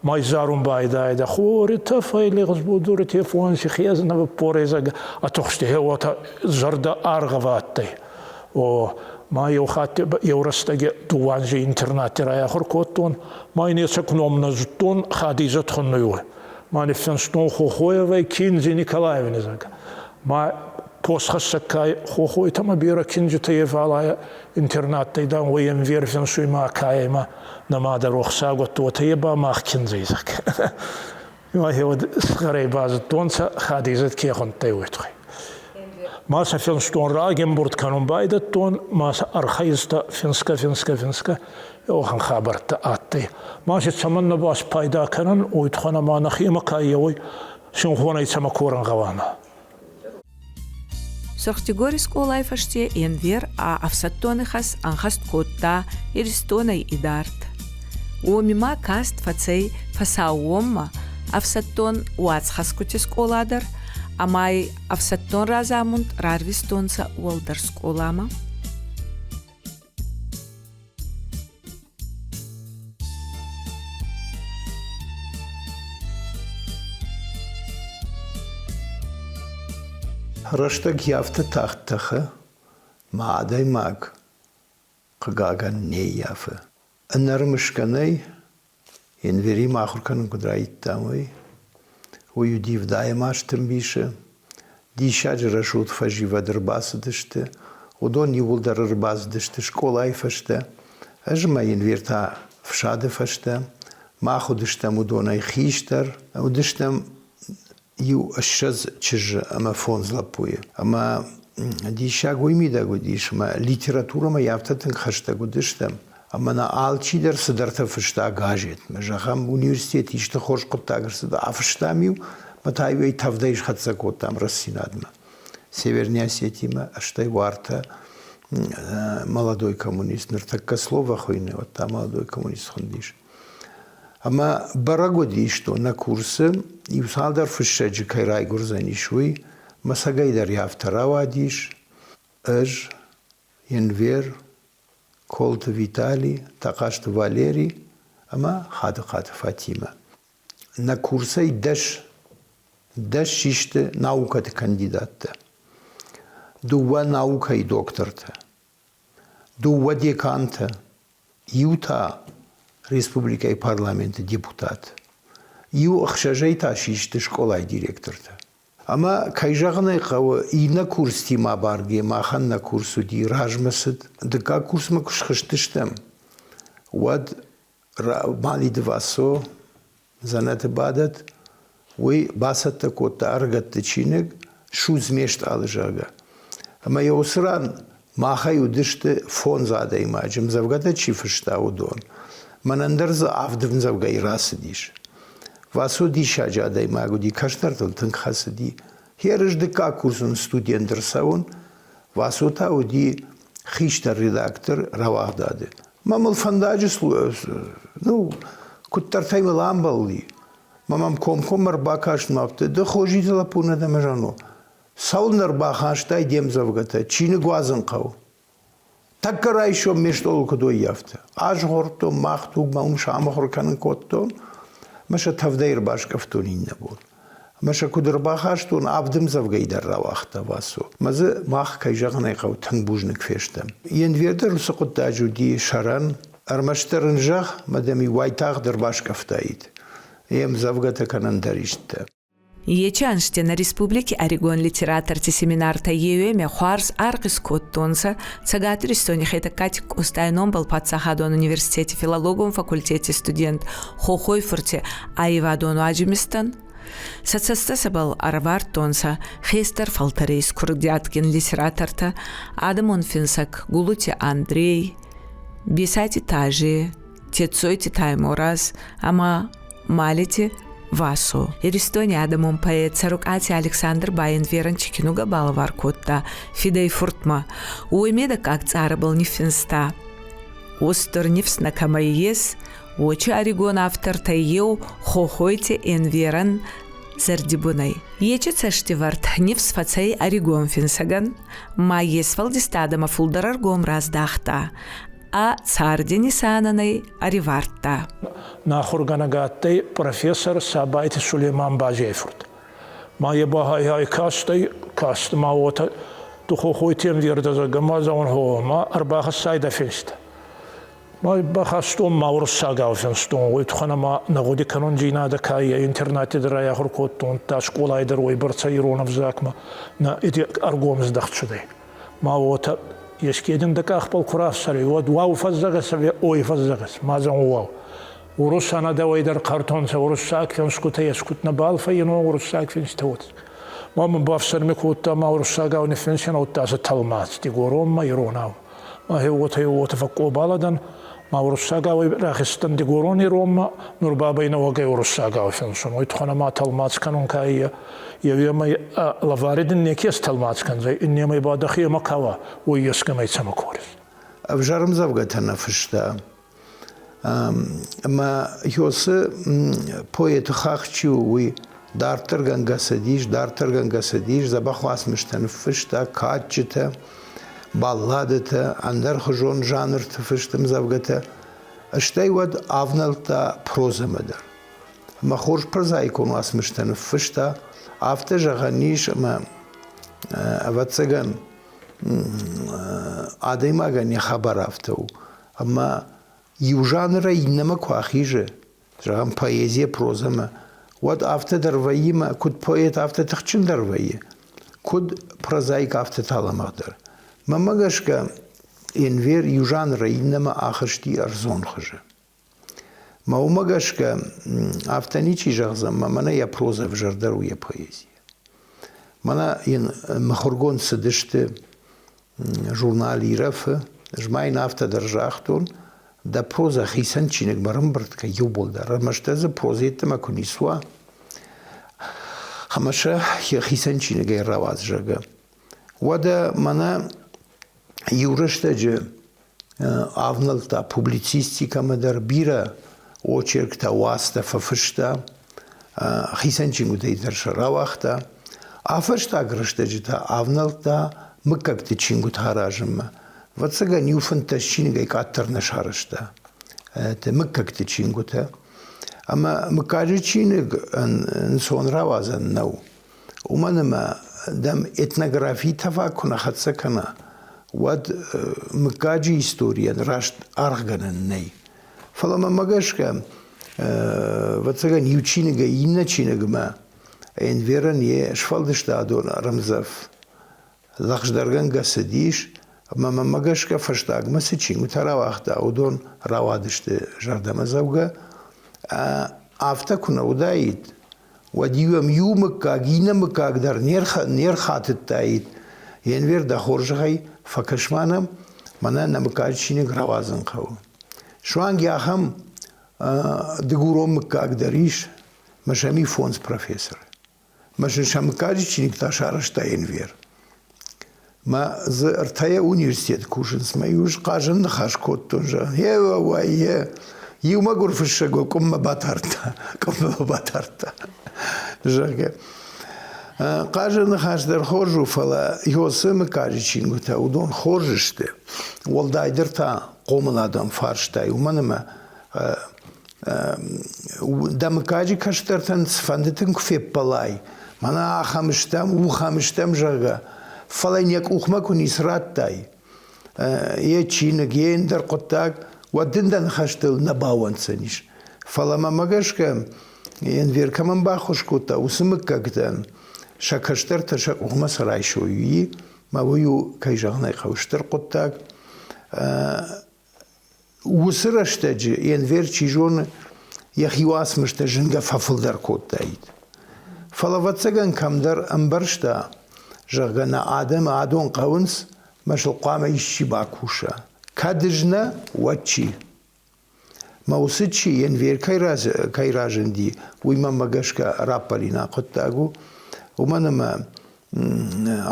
Май зарун байдайдӕ хори тӕфӕй лигъз будури телефон си хезнӕ порезӕг атухсти хе уотӕ зӕрдӕ аргъӕвӕ адтӕй. О, ма еу хатт еу рӕстӕги дууанзи интернати райахур кодтон, ма ин ецӕг ном нӕ зудтон, Хадизӕт хуннуй уой. Ма ниффинстон Хохоевай киндзи Николаевни, зӕгъгӕ. Ма постхӕссӕггай Хохойтӕмӕ берӕ киндзитӕ евалая интернаттӕй, дам, уой ӕнвер финсуй ма каемӕ нӕ мадӕ рохсаг уотӕ е ба мах киндзӕй, зӕгъгӕ. Ма хеуӕд сгъӕрӕй базудтонцӕ, Хадизӕт ке хундтӕй, уой туххӕй. Ма сӕ финстон рагӕмбурд кӕнун байдӕдтон, ма сӕ архайдта финсгӕ, финсгӕ, финсгӕ. Уӕхӕн хабӕрттӕ адтӕй. Ма си цӕмӕннӕ ба спайда кӕнӕн, уой туххӕн ӕма нӕхемӕ ка еуй, синхонӕй цӕмӕ корӕн гъӕуама. Сорхтигори скъолай фӕсте Энвер ӕ ӕфсӕддон ихӕс ӕнхӕст кодта Иристонӕй идард. Уоми ма каст фӕцӕй фӕсаууонмӕ ӕфсӕддон уацхӕсгути скъола дӕр ӕма ӕфсӕддон разамунд рарвистонцӕ уӕлдӕр скъоламӕ. Рӕстӕг афтӕ тагъд тӕхы, мӕ адӕймаг, хъыгагӕн, не ййафы. Ӕнӕрымысгӕ нӕй, Энверимӕ ахуыр кӕнын куыд райдыдтам, уый. Уый уыди ӕвдайӕм азты ӕмбисы. Диссаджы рӕсугъд фӕсивӕд ӕрбацыдысты. Уыдон иууылдӕр ӕрбацыдысты скъолайы фӕстӕ. Ӕз ӕмӕ Энвер та фсады фӕстӕ. Мах уыдыстӕм уыдонӕй хистӕр. Уыдыстӕм иу 20 чызджы ӕмӕ фондз лӕппуйы. Ӕмӕ диссаг уый мидӕг уыдис, ӕмӕ литературӕмӕ афтӕ тынг хӕстӕг уыдыстӕм, ӕмӕ нӕ алчидӕр цыдӕртӕ фыста газетмӕ. Зӕгъӕм, университеты исты хорз хъуыддаг ӕрцыд, афыстам-иу, ӕмӕ та-иу ӕй тӕвдӕй схӕццӕ кодтам Рӕстдзинадмӕ. Северная Осетимӕ, стӕй уартӕ молодой коммунист, ныртӕккӕ слово хуыйны, уӕд та молодой коммунист хуындис. Ӕмӕ бӕрӕг уыдис, то нӕ курсы иу цалдӕр фыссӕджы кӕй райгуырдзӕнис, уый. Мӕ цӕгӕйдӕр афтӕ рауадис. Ӕз, Енвер, Колты Витали, Тахъазты Валери ӕмӕ Хадыхъаты Фатимӕ. Нӕ курсӕй 10 систы наукӕты кандидаттӕ, дыууӕ наукӕйы доктортӕ, дыууӕ декантӕ, иу та республикӕйы парламенты депутат, иу ӕхсӕзӕй та систы скъолайы директортӕ. Ӕмӕ, кӕй зӕгъын ӕй хъӕуы, иннӕ курстимӕ абаргӕ махӕн нӕ курс уыди размӕ цыд. Дыккаг курсмӕ куы схызтыстӕм, уӕд Малиты Васо дзӕнӕты бадӕт, уый бацӕттӕ кодта ӕрыгӕтты чиныг «Судз ме стъалы», зӕгъгӕ. Ӕмӕ йӕ уыцы ран махӕй уыдысты фондз адӕймаджы, ӕмдзӕвгӕтӕ чи фыста, уыдон. Мӕнӕн дӕр дзы авд ӕмдзӕвгӕйы рацыдис. Васо диссаджы адӕймаг уыди, кӕстӕртыл тынг хӕцыди. Херыз дыккаг курсон студент ӕрцӕуын, Васо та уыди хистӕр редактор рауагъдады. Мӕ мыл фӕндаджы ну, куыддӕртӕй мыл амбӕлди. Мӕ мӕм комкоммӕ ӕрбакаст мӕ афтӕ, ды Хозиты лӕппу нӕ дӕ мӕ зӕгъын, цӕуылнӕ ӕрбахастай де мдзӕвгӕтӕ, чиныг уадзын хъӕуы. Тӕккӕ райсом ме стъолыл куыд уыййӕфтӕ. Азгъордтон, мах тугмӕ уым самыхуыр кӕнын кодтон, мӕ сӕ тӕвдӕй ӕрбаскъӕфтон иннӕ бон. Ӕмӕ сӕ куыд ӕрбахастон, авд ӕмдзӕвгӕйы дӕр рауагъта Васо. Мӕ дзы мах, кӕй зӕгъын ӕй хъӕуы, тынг бузныг фестӕм. Енвер дӕр уыцы хъуыддаджы уыди сӕрӕн, ӕрмӕстдӕр ын зӕгъ, мӕ дӕм-иу уайтагъд ӕрбаскъӕфтаид. Йе мдзӕвгӕтӕ кӕнӕн дӕр исты. Ечи ӕнзти нӕ республики ӕригон литераторти семинартӕ еуемӕ хуарз аргъ искодтонцӕ Цӕгат Иристони Хетӕгкати Къостай номбӕл паддзахадон университети филологон факультети студент Хохой-фурти аййевадон уадзимистӕн. Сӕ цӕстӕ сӕбӕл ӕрӕвардтонцӕ хестӕр фӕлтӕри искурдиадгин литератортӕ, адӕмон финсӕг Гулути Андрей, Бесати Тажи, Тетцойти Таймораз ӕма Малити Васо. Иристони адӕмон поэт Цӕрукъати Александр ба Энверӕн чи кинугӕ балӕвар кодта фидӕй-фуртмӕ, уой медӕггаг цъарӕбӕл ниффинста: Устур нифс нӕ кӕмӕй ес, уочи ӕригон автортӕй еу Хохойти Энверӕн зӕрдибунӕй. Ечи цӕстивӕрд нифс фӕцӕй ӕригон финсӕгӕн, ма е сфӕлдистадӕмӕ фулдӕр ӕргом раздахта, ӕ царди нисанӕн ӕй ӕривардта. Нӕ ахургӕнӕг адтӕй профессор Сабайти Сулейман Базей фурт. Ма е ба гьай кастӕй, каст ма уотӕ духохойти ӕмвердӕ зӕгъгӕ ма зӕгъун гъо, ма ӕрбахӕссайдӕ финст. Ма бахастон ма уруссагау финстон, уой туххӕн ӕма нӕ гъуди кӕнундзийнадӕ ка е интернати дӕр айахур кодтон, та скъолай дӕр уойбӕрцӕ ирон ӕвзагмӕ нӕ ӕргом здӕхт цудӕй. Ма уотӕ еске дин дӕ къахбӕл ку рафсӕруй, уӕд уау фӕззӕгъес ӕви ой фӕззӕгъес, ма зӕгъун уау. Урус ӕнӕдӕуӕй дӕр хъӕртонцӕ уруссаг финсгутӕ ескут нӕбал фӕййинон уруссаг финстӕ уод. Ма мин бафсӕрми кодта ма уруссагау ниффинсӕн удта сӕ тӕлмац дигоронмӕ иронау. Ма гье уотӕ уотӕ фӕкъкъобалӕ дӕн, ма уруссагау рахизтӕн дигорон иронмӕ, нур бабӕй нӕуӕгӕй уруссагау финсун. Уой туххӕн ӕма тӕлмац кӕнун ка е, еуемӕй лӕвари дин неке стӕлмац кӕндзӕй, иннемӕй ба дӕхемӕ ка уа, уой ескӕмӕй цӕмӕ корис. Ӕвзӕр ӕмдзӕвгӕтӕ нӕ фыста. Ӕмӕ Йосы поэты хахх чи у, уый дарддӕргӕнгӕ цыдис, дарддӕргӕнгӕ цыдис, дзӕбӕх уацмыстӕ ныффыста, кадджытӕ, балладӕтӕ, ӕндӕрхуызон жанрты фыст ӕмдзӕвгӕтӕ. Стӕй уӕд авнӕлдта прозӕмӕ дӕр. Ӕмӕ хорз прозаикон уацмыстӕ ныффыста, афтӕ зӕгъӕн ис, ӕмӕ, ӕвӕццӕгӕн, адӕймагӕн йӕ хабар афтӕ у, ӕмӕ иу жанрӕй иннӕмӕ куы ахизы, зӕгъӕм, поэзийӕ прозӕмӕ, уӕд афтӕ дӕр вӕййы мӕ куыд поэт, афтӕ тыхджындӕр вӕййы, куыд прозаик, афтӕ та лӕмӕгъдӕр. Мӕнмӕ гӕсгӕ, Энвер иу жанрӕй иннӕмӕ ахызти ӕрдзон хуызы. Мӕ уымӕ гӕсгӕ афтӕ ничи зӕгъдзӕн, мӕ мӕнӕ йӕ прозӕ ӕвзӕрдӕр у йӕ поэзийӕ. Мӕнӕ йын мыхуыргонд цыдысты журнал Ирӕф-ы, ӕз ма йын афтӕ дӕр загътон, дӕ прозӕ хицӕн чиныгмӕ ӕрӕмбырд кӕн иууылдӕр, ӕрмӕст дӕ дзы прозӕ йеддӕмӕ куы ницы уа, ӕмӕ сӕ хицӕн чиныгӕй рауадз, зӕгъгӕ. Уӕдӕ мӕнӕ иу рӕстӕджы авнӕлдта публицистикӕмӕ дӕр бирӕ очерктӕ, уацтӕ фӕфыста, хицӕн чингуытӕй дӕр сӕ рауагъта. А фӕстаг рӕстӕджы та авнӕлдта мыггӕгты чингуытӕ аразынмӕ. Ӕвӕццӕгӕн, иу 15 чиныгӕй къаддӕр нӕ сарӕзта мыггӕгты чингуытӕ. Ӕмӕ мыггаджы чиныг ӕнцон рауадзӕн нӕу. Уымӕн ӕмӕ дӕм этнографийы тӕваг куы нӕ хӕццӕ кӕна, уӕд мыггаджы историйӕн раст аргъгӕнӕн нӕй. Фӕлӕ мӕмӕ гӕсгӕ, ӕвӕццӕгӕн, иу чиныгӕй иннӕ чиныгмӕ Энверӕн йе сфӕлдыстадон ӕрмдзӕф лӕгъздӕргӕнгӕ цыдис, ӕмӕ мӕмӕ гӕсгӕ фӕстагмӕ цы чингуытӕ рауагъта, уыдон рауадысты зӕрдӕмӕдзӕугӕ. Афтӕ куы нӕ уыдаид, уӕд-иу ӕм иу мыггаг, иннӕ мыггаг дӕр не рхатыдтаид. Енвер, дӕ хорзӕхӕй, фӕкӕс-ма нӕм, мӕнӕ нӕ мыггаджы чиныг рауадзын хъӕуы. Суанг ахӕм дыгурон мыггаг дӕр ис, мӕ сӕм и фондз профессоры. Мӕ сын сӕ мыггаджы чиныг та сарӕзта Енвер. Мӕ дзы ӕртӕйӕ университеты кусынц, мӕ иу хъазӕн ныхас кодтон, зӕгъын, е, уӕй, е. Иу мӕгуыр фыссӕг къуыммӕ батардта, къуыммӕ батардта, зӕгъгӕ. Хъазӕн ныхас дӕр хорз у, фӕлӕ Иосы мыггаджы чингуытӕ, уыдон хорз сты. Уӕлдайдӕр та хъомыладон фарстай, уымӕн ӕмӕ дӕ мыггаджы кӕстӕртӕн цыфӕнды тынг куы феппӕлай, мӕнӕ ахӕм стӕм, ухӕм стӕм, зӕгъгӕ, фӕлӕ йын йӕ къухмӕ куы ницы радтай, йе чиныг, йе ӕндӕр хъуыддаг, уӕд дын дӕ ныхӕстыл нӕ баууӕнддзӕнис. Фӕлӕ мӕмӕ гӕсгӕ, Энвер кӕмӕн баххуыс кодта, уыцы мыггӕгтӕн сӕ кӕстӕртӕ сӕ къухмӕ цы райсой, уый мӕ уый у, кӕй зӕгъын ӕй хъӕуы, стыр хъуыддаг. Уыцы рӕстӕджы Энвер, чи зоны, йӕхи уацмыстӕ зынгӕ фӕфылдӕр кодтаид. Фӕлӕ, ӕвӕццӕгӕн, кӕмдӕр ӕмбӕрста, зӕгъгӕ, нӕ адӕмы адон хъӕуынц, мӕ сыл хъуамӕ исчи бакуса. Кӕд ӕз нӕ, уӕд чи? Мӕ уыцы чи Енвер кӕй разынди, уый мӕнмӕ гӕсгӕ раппӕлинаг хъуыддаг у, уымӕн ӕмӕ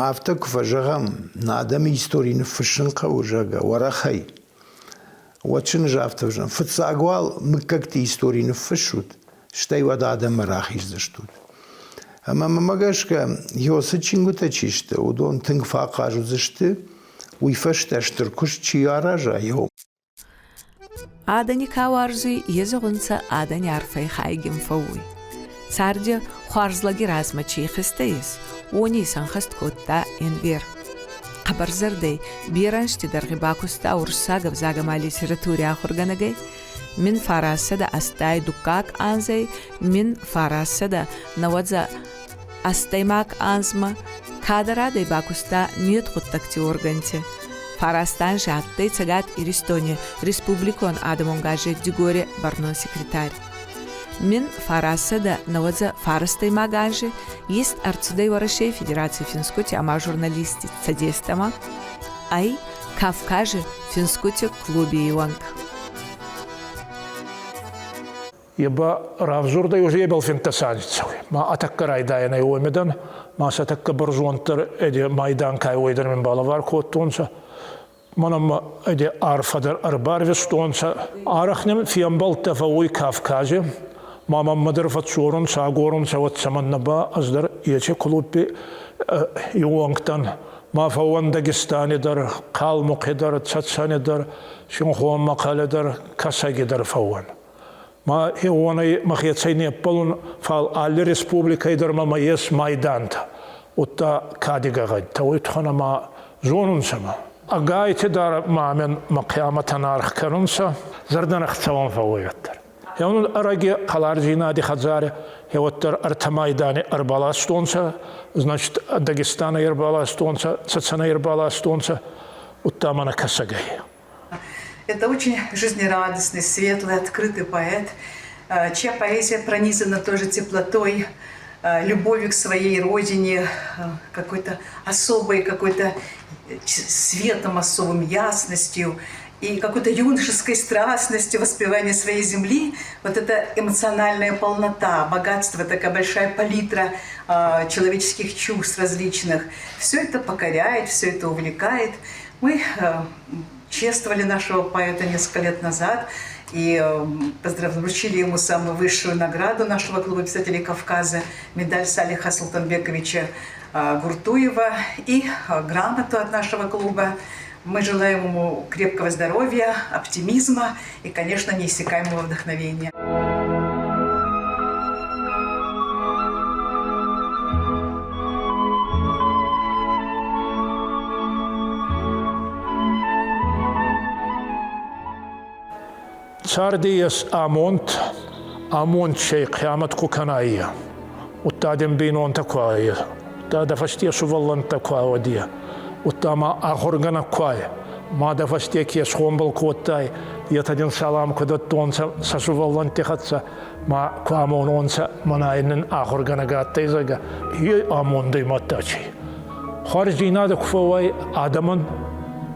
афтӕ куы фӕзӕгъӕм, нӕ адӕмы истори ныффыссын хъӕуы, зӕгъгӕ, уӕрӕхӕй, уӕд сын ӕз афтӕ зӕгъын, фыццаг уал мыггӕгты истори ныффыссут, стӕй уӕд адӕммӕ рахиздзыстут. Ӕмӕ мӕнмӕ гӕсгӕ, Иосы чингуытӕ чи сты, уыдон тынг фӕахъаз уыдзысты, уый фӕстӕ стыр куыст чи араза, йӕ Адӕни ка уарзуй, е зӕгъунцӕ, адӕни арфӕй хайгин фӕууй. Царди хуарз лӕги размӕ чи ихӕстӕ ес, уони исӕнхӕст кодта Энвер. Хъӕбӕрзӕрдӕй берӕ ӕнзти дӕргъи бакуста уруссаг ӕвзаг ӕма литератури ахургӕнӕгӕй, 1982 анзӕй 1998 анзмӕ кадӕрадӕй бакуста медгъуддӕгти оргӕнти. Фараст анзи адтӕй Цӕгат Иристони республикон адӕмон газет «Дигори» бӕрнон секретарь. 1995 анзи ист ӕрцудӕй Уӕрӕсей Федераций финсгути ӕма журналистти Цӕдестӕмӕ, ӕй Кавкази финсгути клуби иуӕнг. Е ба равзурдӕй уже ебал 15 анзи цӕуй. Ма атӕккӕ райдайӕнӕй уомедӕн, ма сӕ тӕккӕ бӕрзонддӕр эде майдан кай уойдӕр мин балӕвар кодтонцӕ. Мӕнӕн ма эде арфӕ дӕр ӕрбарвистонцӕ. Арӕх нӕм фембӕлдтӕ фӕууй Кавкази. Ма мӕммӕ дӕр фӕдздзорунцӕ, агорунцӕ, уӕд цӕмӕннӕ ба ӕз дӕр ечи клуби иуонгтӕн. Ма фӕууӕн Дагестани дӕр, Калмухъи дӕр, Цӕцӕни дӕр, Синхон Махъали дӕр, Кӕсӕги дӕр фӕууӕн. Ма хеуонӕй мӕхецӕй не ппӕлун, фал алли республикӕй дӕр мӕмӕ ес майдантӕ, удта кади гӕгъӕдтӕ, уой туххӕн ӕма зонунцӕ мӕ. Ӕгайти дӕр ма мӕн мӕ хъиамӕтӕн аргъ кӕнунцӕ, зӕрдӕн ӕхцӕуӕн фӕууй уӕддӕр. Хеуонун ӕрӕги хӕлардзийнади хӕдзари хеуӕддӕр ӕртӕ майдани ӕрбаластонцӕ, значит, Дагестанӕй ӕрбаластонцӕ, Цӕцӕнӕй ӕрбаластонцӕ, удта мӕнӕ Кӕсӕгӕй. Это очень жизнерадостный, светлый, открытый поэт, чья поэзия пронизана тоже теплотой, любовью к своей родине, какой-то особой, какой-то светом особым, ясностью и какой-то юношеской страстностью воспевания своей земли. Вот эта эмоциональная полнота, богатство, такая большая палитра человеческих чувств различных. Все это покоряет, все это увлекает. Мы чествовали нашего поэта несколько лет назад и вручили ему самую высшую награду нашего клуба писателей Кавказа, медаль Салиха Султанбековича Гуртуева и грамоту от нашего клуба. Мы желаем ему крепкого здоровья, оптимизма и, конечно, неиссякаемого вдохновения. Царди ес амонд, амондсӕй хъиамӕт ку кӕнай, удта дин бийнонтӕ ку ай, удта дӕ фӕсте сувӕллӕнттӕ ку ауӕдиа, удта ма ахургӕнӕг ку ай, ма дӕ фӕсте ке сгъомбӕл кодтай, етӕ дин салам ку дӕттонцӕ сӕ сувӕллӕнтти хӕццӕ, ма ку амононцӕ, мӕнӕ ин ахургӕнӕг адтӕй, зӕгъгӕ, е амондӕй мадта чи. Хуарздзийнадӕ ку фӕууай адӕмӕн,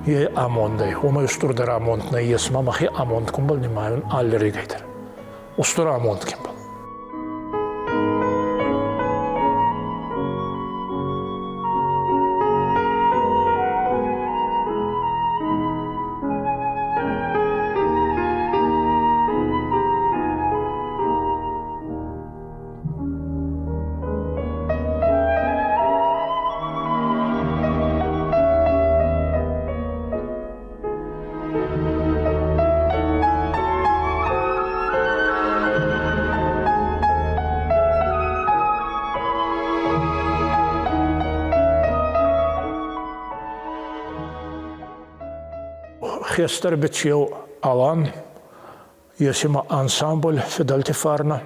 е амондӕй. Уомӕй устурдӕр амонд нӕййес, ма мӕхе амондгунбӕл нимайун аллиригӕй дӕр. Устур амондгунбӕл. Хестӕр бичеу Алан, есима ансамбль Федальти Фарна,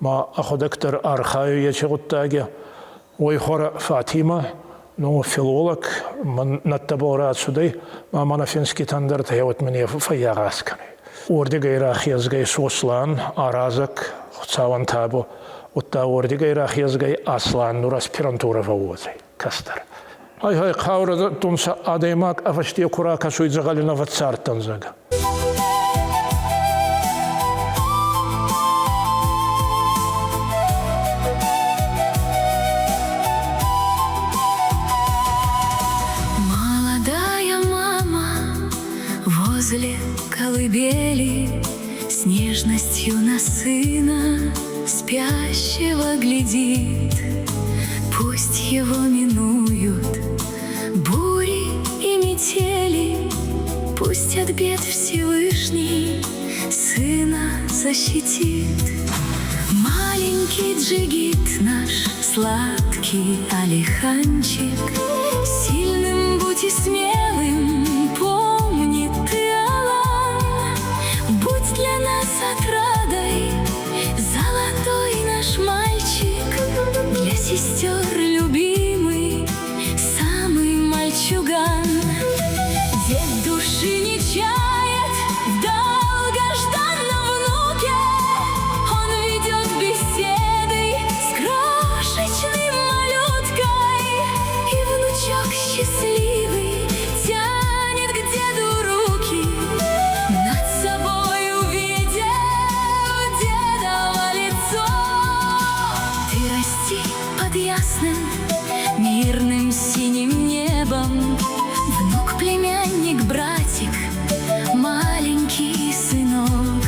ма ӕхуӕдӕг дӕр архайуй еци гъуддаги. Уой хуӕрӕ Фатима, ну, филолог, мӕн нӕдтӕбӕл рацудӕй, ма мӕнӕ финсгитӕн дӕр гъеуӕд мин фӕййагъаз кӕнуй. Уордигӕй рахезгӕй Сослан, аразӕг, Хуцауӕн табу, удта уордигӕй рахезгӕй Аслан нур аспирантурӕ фӕууодзӕй, кӕстӕр. Ай-гьай, хъаурӕ дӕттунцӕ адӕймаг ӕ фӕсте ку ракӕсуй дзӕгъӕли нӕ фӕццардтӕн, зӕгъгӕ. Молодая мама возле колыбели С нежностью на сына спящего глядит. Пусть его минуют бури и метели, Пусть от бед Всевышний сына защитит. Маленький джигит наш, сладкий Алиханчик, Сильным будь и смелым, помни ты, Алан, Будь для нас отрадой, золотой наш мальчик, Для сестер любимый, самый мальчуган. Дед души не чает в долгожданном внуке, Он ведет беседы с крошечным малюткой, И внучок счастливый тянет к деду руки, Над собой увидев дедово лицо. Ты расти под ясным, мирным синим небом, Внук, племянник, братик, маленький сынок.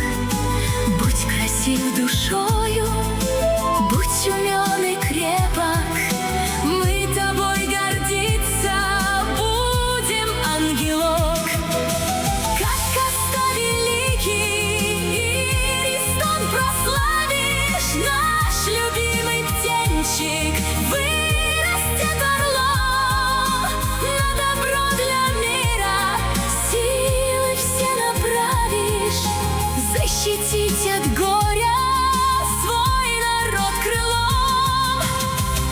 Будь красив душою, будь умен и крепок, Мы тобой гордиться будем, ангелок. Как Коста Великий, Иристон прославишь, Наш любимый птенчик вырастет орлом. На добро для мира силы все направишь, Защитить от горя свой народ крылом.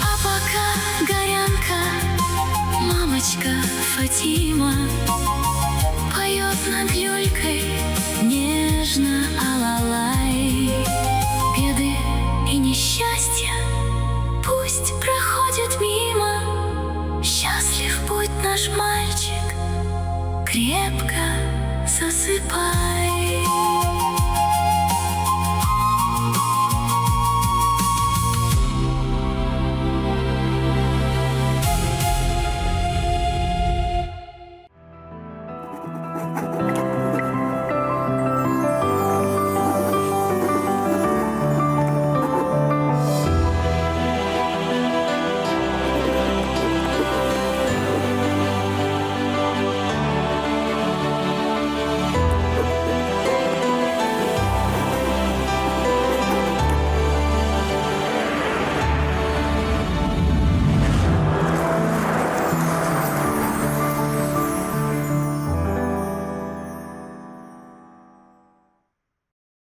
А пока горянка, мамочка Фатима Поет над люлькой нежно алалай. Беды и несчастья пусть проходят мимо. Счастлив будь наш мальчик, крепко засыпай.